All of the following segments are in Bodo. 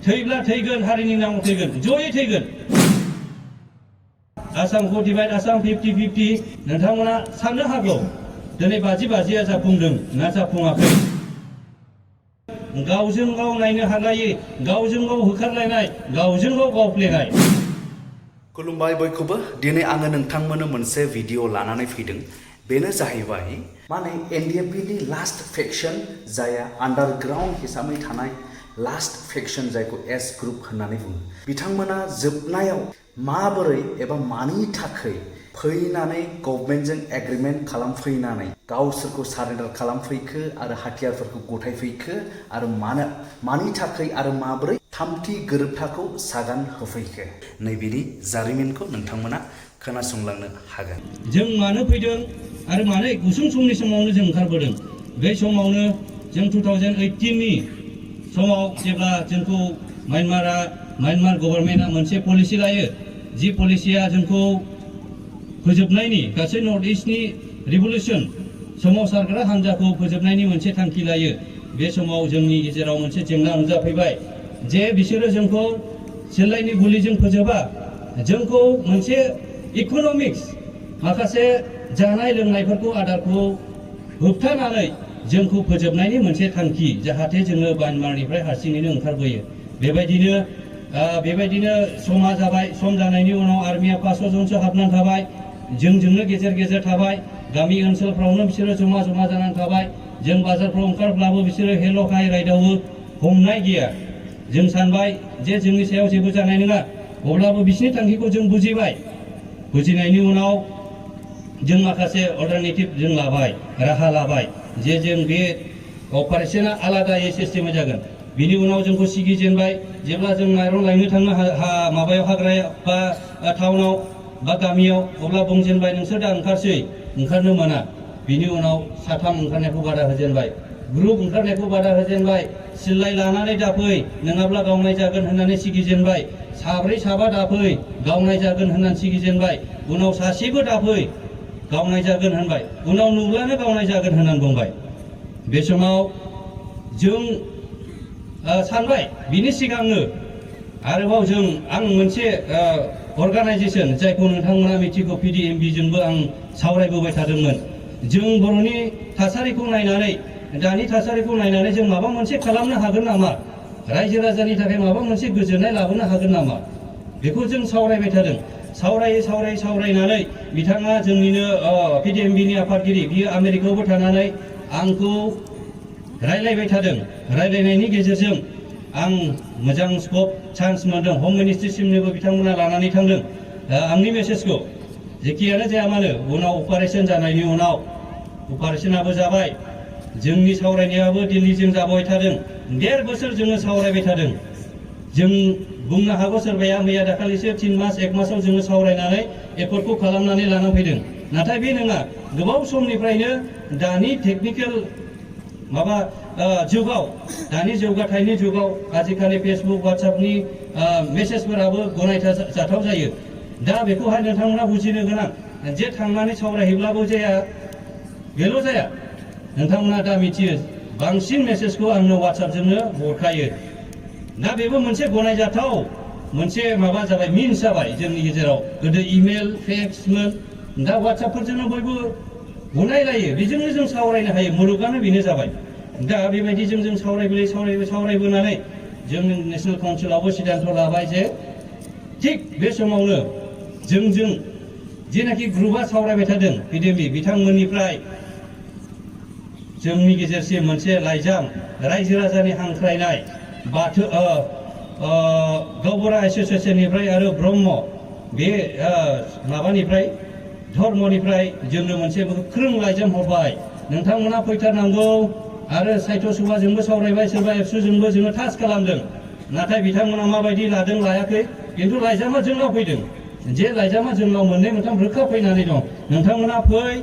थैब्ला थैगोन हारिनि नामाव थैगोन जयै थैगोन आसामखौ डिभाइड आसाम 50-50 नोंथांमोना साननो हागौ दिनै बाजिया जाफुंदों ना जाफुङाखै गावजों गाव नायनो हालायै गावजों गाव होखारलायनाय गावजों गाव गावफ्लेनाय खुलुमबाय बयखौबो दिनै आङो नोंथांमोननो मोनसे भिडिअ लानानै फैदों बेनो जाहैबाय माने एनडिएफबि लास्ट फेक्शन जाया आन्डारग्राउन्ड हिसाबै थानाय लास्ट फेक्शन जायखौ एस ग्रुप होननानै बुङो बिथांमोना जोबनायाव माबोरै एबा मानि थाखाय फैनानै गभर्नमेन्टजों एग्रिमेन्ट खालामफैनानै गावसोरखौ सारेन्डार खालामफैखो आरो हाथियारफोरखौ गथायफैखो आरो मानि थाखाय आरो माबोरै थामथि गोरोबथाखौ सागान होफैखो नैबेनि जारिमिनखौ नोंथांमोना खोनासंलांनो हागोन जों मानो फैदों आरो मानो गुसुं समनि समावनो जों ओंखारबोदों बे समावनो जों 2018 नि समाव जेब्ला जोंखौ म्यानमार गभर्नमेन्टआ मोनसे पलिसि लायो जि पलिसिया जोंखौ फोजोबनायनि गासै नर्थ इस्टनि रिभलिउसन सोमावसारग्रा हान्जाखौ फोजोबनायनि मोनसे थांखि लायो बे समाव जोंनि गेजेराव मोनसे जेंना नुजाफैबाय जे बिसोरो जोंखौ सिलाइनि गुलिजों फोजोबा जोंखौ मोनसे इक'नमिक्स माखासे जानाय लोंनायफोरखौ आदारखौ होबथानानै जोंखौ फोजोबनायनि मोनसे थांखि जाहाथे जोङो म्यानमारनिफ्राय हारसिङैनो ओंखारबोयो बेबायदिनो समा जाबाय सम जानायनि उनाव आर्मिया 500 जनसो हाबनानै थाबाय जोंजोंनो गेजेर थाबाय गामि ओनसोलफ्रावनो बिसोरो जमा जानानै थाबाय जों बाजारफ्राव ओंखारब्लाबो बिसोरो हेल' हाय राइदावो हमनाय गैया जों सानबाय जे जोंनि सायाव जेबो जानाय नङा अब्लाबो बिसिनि थांखिखौ जों बुजिबाय बुजिनायनि उनाव जों माखासे अल्टारनेटिभ जों लाबाय राहा लाबाय जे जों बे अपारेशना आलादायै सिस्टेमै जागोन बिनि उनाव जोंखौ सिगिजेनबाय जेब्ला जों माइरं लायनो थाङो माबायाव हाग्रायाव बा टाउनाव बा गामियाव अब्ला बुंजेनबाय नोंसोर दा ओंखारनो मोना बिनि उनाव साथाम ओंखारनायखौ बादा होजेनबाय ग्रुप ओंखारनायखौ बादा होजेनबाय सिल्लाय लानानै दाफै नङाब्ला गावनाय जागोन होननानै सिगिजेनबाय साब्रै साबा दाफै गावनाय जागोन होननानै सिगिजेनबाय उनाव सासेबो दाफै गावनाय जागोन होनबाय उनाव नुब्लानो गावनाय जागोन होननानै बुंबाय बे समाव जों सानबाय बिनि सिगांनो आरोबाव आं मोनसे अर्गानाइजेसन जायखौ नोंथांमोना मिथिगौ PDMB जोंबो आं सावरायबोबाय थादोंमोन जों बर'नि थासारिखौ नायनानै दानि थासारिखौ नायनानै जों माबा मोनसे खालामनो हागोन नामा रायजो राजानि थाखाय माबा मोनसे गोजोननाय लाबोनो हागोन नामा बेखौ जों सावरायबाय थादों सावरायनानै बिथाङा जोंनिनो PDMBनि आफादगिरि बियो आमेरिकायावबो थानानै आंखौ रायलायबाय थादों रायलायनायनि गेजेरजों आं मोजां स्कप चान्स मोनदों हम मिनिस्ट्रिसिमनोबो बिथांमोना लानानै थांदों आंनि मेसेजखौ जेखियानो जाया मानो उनाव अपारेशन जानायनि उनाव अपारेशनाबो जाबाय जोंनि सावरायनायाबो दिल्लीजों जाबाय थादों 1.5 बोसोर जोङो सावरायबाय थादों जों बुंनो हागौ सोरबाया मैया दाखालिसो 3 मास 1 मासाव जोङो सावरायनानै एकर्डखौ खालामनानै लाना फैदों नाथाय बे नङा गोबाव समनिफ्रायनो दानि टेकनिकेल माबा जुगाव दानि जौगाथायनि जुगाव आजिखालि फेसबुक वाट्सएपनि मेसेजफोराबो गनायजाथाव जायो दा बेखौहाय नोंथांमोना बुजिनो गोनां जे थांनानै सावरायहैब्लाबो जाया बेल' जाया नोंथांमोना दा मिथियो बांसिन मेसेजखौ आंनो वाट्सएपजोंनो हरखायो दा बेबो मोनसे गनायजाथाव मोनसे माबा जाबाय मिन्स जाबाय जोंनि गेजेराव गोदो इमेल फेक्समोन दा वाट्सएपफोरजोंनो बयबो गनायलायो बेजोंनो जों सावरायनो हायो मुलुगानो बेनो जाबाय दा बेबायदि जों सावरायबोनानै जों नेशनेल काउन्सिलावबो सिद्धान्त लाबाय जे थिग बे समावनो जोंजों जेनाखि ग्रुपआ सावरायबाय थादों PDMB बिथांमोननिफ्राय जोंनि गेजेरसिम मोनसे लाइजाम रायजो राजानि हांख्रायनाय बाथौ गावबुरा एस'सियेसननिफ्राय आरो ब्रह्म बे माबानिफ्राय धर्मनिफ्राय जोंनो मोनसे गोख्रों लाइजाम हरबाय नोंथांमोना फैथारनांगौ आरो साहित्य सभाजोंबो सावरायबाय सोरबा एबसुजोंबो जोङो टाच खालामदों नाथाय बिथांमोना माबायदि लादों लायाखै किन्तु लाइजामा जोंनाव फैदों जे लाइजामा जोंनाव 2-3 रोखा फैनानै दं नोंथांमोना फै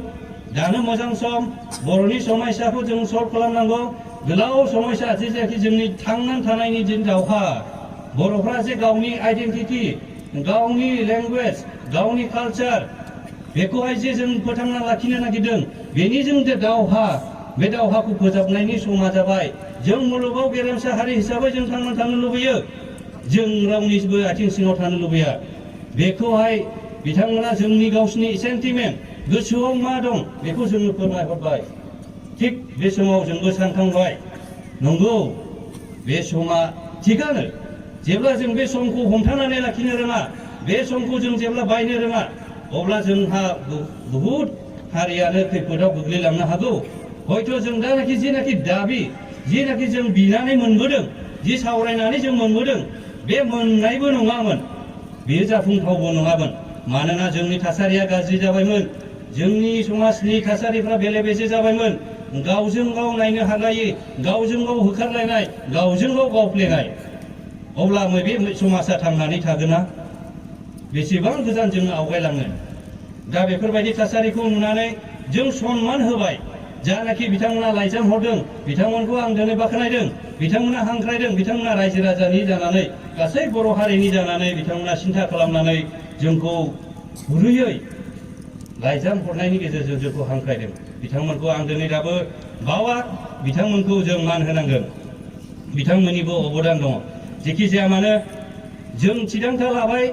दानो मोजां सम बर'नि समस्याखौ जों सल्भ खालामनांगौ गोलाव समस्या जेखि जोंनि थांनानै थानायनि दिन दावहा बर'फ्रा जे गावनि आइडेन्टिटि गावनि लेंगुवेज गावनि कालचार बेखौहाय जे जों फोथांना लाखिनो नागिरदों बेनि जों जे दावहा बे दावहाखौ फोजोबनायनि समा जाबाय जों मुलुगाव गेरेमसा हारि हिसाबै जों थांना थानो लुबैयो जों रावनिबो आथिं सिङाव थानो लुबैया बेखौहाय बिथांमोना जोंनि गावसिनि सेन्टिमेन्ट गोसोआव मा दं बेखौ जोंनो फोरमायहरबाय थिग बे समाव जोंबो सानखांबाय नंगौ बे समा थिगानो जेब्ला जों बे समखौ हमथानानै लाखिनो रोङा बे समखौ जों जेब्ला बायनो रोङा अब्ला जोंहा बहुद हारियानो खैफोदाव गोग्लैलांनो हागौ हयथ' जों दानाखि जेनाखि दाबि जेनाखि जों बिनानै मोनबोदों जि सावरायनानै जों मोनबोदों बे मोननायबो नङामोन बेयो जाफुंथावबो नङामोन मानोना जोंनि थासारिया गाज्रि जाबायमोन जोंनि समाजनि थासारिफ्रा बेले बेजे जाबायमोन गावजों गाव नायनो हालायै गावजों गाव होखारलायनाय गावजों गाव गावफ्लेनाय अब्ला बे समाजा थांनानै थागोना बेसेबां गोजान जोङो आवगायलाङो दा बेफोरबायदि थासारिखौ नुनानै जों सनमान होबाय जानाखि बिथांमोना लाइजाम हरदों बिथांमोनखौ आं दिनै बाख्नायदों बिथांमोना हांख्रायदों बिथांमोना रायजो राजानि जानानै गासै बर' हारिनि जानानै बिथांमोना सिन्था खालामनानै जोंखौ गुरैयै लाइजाम हरनायनि गेजेरजों जोंखौ हांख्रायदों बिथांमोनखौ आं दिनै दाबो बावा बिथांमोनखौ जों मान होनांगोन बिथांमोननिबो अबदान दङ जेखि जाया मानो जों थिरांथा लाबाय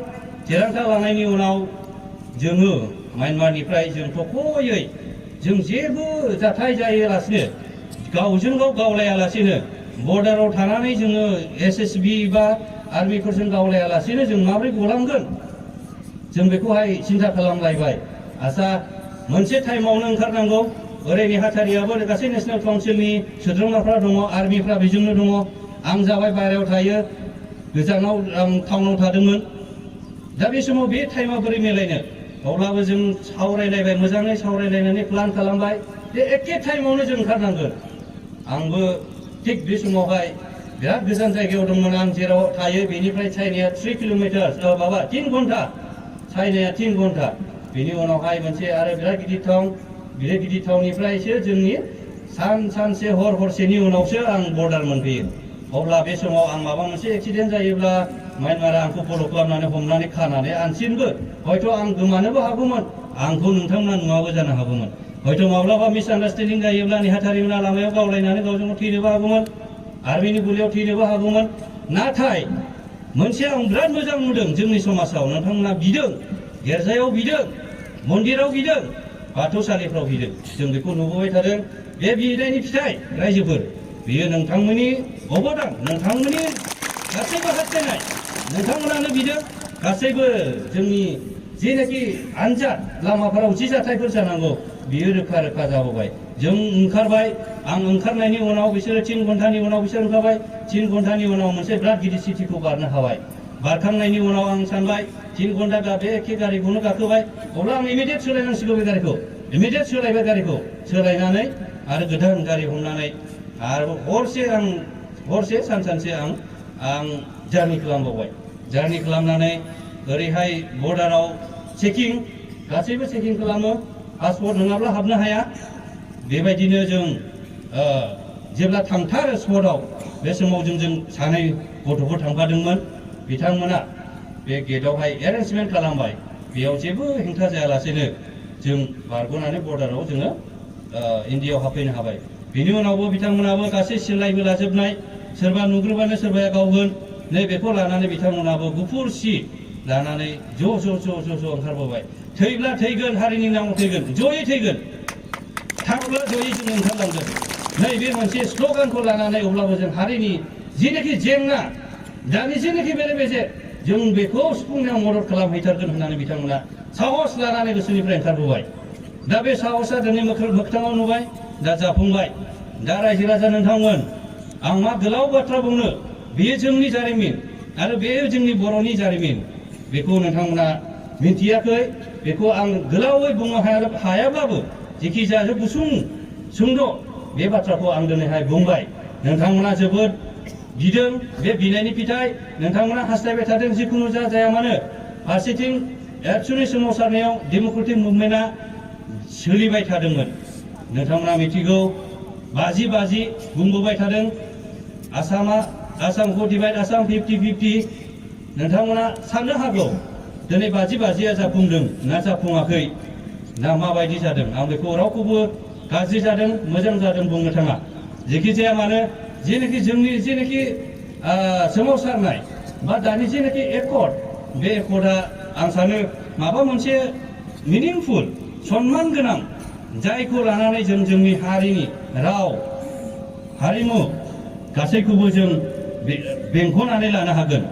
थिरांथा लानायनि उनाव जोङो म्यानमारनिफ्राय जों थख'यै जों जेबो जाथाय जायालासिनो गावजों गाव गावलायालासिनो बर्डाराव थानानै जोङो SSB बा आर्मिफोरजों गावलायालासिनो जों माबोरै गलांगोन जों बेखौहाय सिन्था खालामलायबाय आसा मोनसे टाइमावनो ओंखारनांगौ ओरै नेहाथारियाबो गासै नेशनेल काउन्सिलनि सोद्रोमाफ्रा दङ आर्मिफ्रा बेजोंनो दङ आं जाबाय बाहेरायाव थायो गोजानाव आं टाउनाव थादोंमोन दा बे समाव बे टाइमा बोरै मिलायनो अब्लाबो जों सावरायलायबाय मोजाङै सावरायलायनानै प्लान खालामबाय जे एखे टाइमावनो जों ओंखारनांगोन आंबो थिग बे समावहाय बिराद गोजान जायगायाव दंमोन आं जेराव थायो बेनिफ्राय चाइनाया 3 किल'मिटार 3 घन्टा चाइनाया 3 घन्टा बेनि उनावहाय मोनसे आरो बिराद गिदिर टाउन बे गिदिर टाउननिफ्रायसो जोंनि सानसे हरसेनि उनावसो आं बर्डार मोनफैयो अब्ला बे समाव आं माबा मोनसे एक्सिडेन्ट जायोब्ला म्यानमारा आंखौ फल' खालामनानै हमनानै खानानै आनसिनबो हयथ' आं गोमानोबो हागौमोन आंखौ नोंथांमोना नुवाबो जानो हागौमोन हयथ' माब्लाबा मिसआन्डारस्टेन्डिं जायोब्ला नेहाथारिमोना लामायाव गावलायनानै गावजों गाव थैनोबो हागौमोन आर्मिनि गुलियाव थैनोबो हागौमोन नाथाय मोनसे आं बिराद मोजां नुदों जोंनि समाजाव नोंथांमोना बिदों गिर्जायाव बिदों मन्दिराव बिदों बाथौसालिफ्राव बिदों जों बेखौ नुबोबाय थादों बे बिनायनि फिथाइ रायजोफोर बेयो नोंथांमोननि अबदान नोंथांमोननि गासैबो हास्थायनाय नोंथांमोनानो बिदों गासैबो जोंनि जेनाखि आनजाद लामाफोराव जि जाथायफोर जानांगौ बियो रोखा रोखा जाबोबाय जों ओंखारबाय आं ओंखारनायनि उनाव बिसोरो 3 घन्टानि उनाव बिसोर ओंखारबाय 3 घन्टानि उनाव मोनसे बिराद गिदिर सिटिखौ बारनो हाबाय बारखांनायनि उनाव आं सानबाय 3 घन्टा बे एखे गारिखौनो गाखोबाय अब्ला आं इमिडियेट सोलायनांसिगौ बे गारिखौ इमिडियेट सोलायबाय गारिखौ सोलायनानै आरो गोदान गारि हमनानै आरो हरसे सानसे आं जार्नि खालामबावबाय जार्नि खालामनानै ओरैहाय बर्डाराव चेकिं गासैबो चेकिं खालामो पासपर्ट नङाब्ला हाबनो हाया बेबायदिनो जों जेब्ला थांथारो स्पटआव बे समाव जों सानै गथ'फोर थांफादोंमोन बिथांमोना बे गेटआवहाय एरेन्जमेन्ट खालामबाय बेयाव जेबो हेंथा जायालासेनो जों बारग'नानै बर्डाराव जोङो इन्डियायाव हाबफैनो हाबाय बेनि उनावबो बिथांमोनाबो गासै सिलायबो लाजोबनाय सोरबा नुग्रोबानो सोरबाया गावगोन नै बेखौ लानानै बिथांमोनाबो गुफुर सि लानानै ज' ओंखारबोबाय थैब्ला थैगोन हारिनि नामाव थैगोन जयै थैगोन थांब्ला जयै जों ओंखारलांगोन नैबे मोनसे स्ल'गानखौ लानानै अब्लाबो जों हारिनि जेनाखि जेंना दानि जेनाखि बेले बेजे जों बेखौ सुफुंनायाव मदद खालामहैथारगोन होननानै बिथांमोना साहस लानानै गोसोनिफ्राय ओंखारबोबाय दा बे साहसआ दिनै मोगथाङाव नुबाय दा जाफुंबाय दा रायजो राजा नोंथांमोन आं मा गोलाव बाथ्रा बुंनो बेयो जोंनि जारिमिन आरो बेयो जोंनि बर'नि जारिमिन बेखौ नोंथांमोना मिन्थियाखै बेखौ आं गोलावै बुंनो हायाब्लाबो जेखि जाया गुसुं सुंद' बे बाथ्राखौ आं दिनैहाय बुंबाय नोंथांमोना जोबोद बिदों बे बिनायनि फिथाइ नोंथांमोना हास्थायबाय थादों जिखुनु जाया मानो फारसेथिं एबसुनि सोमावसारनायाव डेम'क्रेटिक मुभमेन्टआ सोलिबाय थादोंमोन नोंथांमोना मिथिगौ बाजि बुंबोबाय थादों आसामखौ डिभाइड आसाम 50-50 नोंथांमोना साननो हागौ दिनै बाजिया जाफुंदों ना जाफुङाखै ना माबायदि जादों आं बेखौ रावखौबो गाज्रि जादों मोजां जादों बुंनो थाङा जेखि जाया मानो जेनाखि जोंनि जेनाखि सोमावसारनाय बा दानि जेनाखि एकर्ड बे एकर्डआ आं सानो माबा मोनसे मिनिंफुल सनमान गोनां जायखौ लानानै जों जोंनि हारिनि राव हारिमु गासैखौबो जों बेंखनानै लानो हागोन।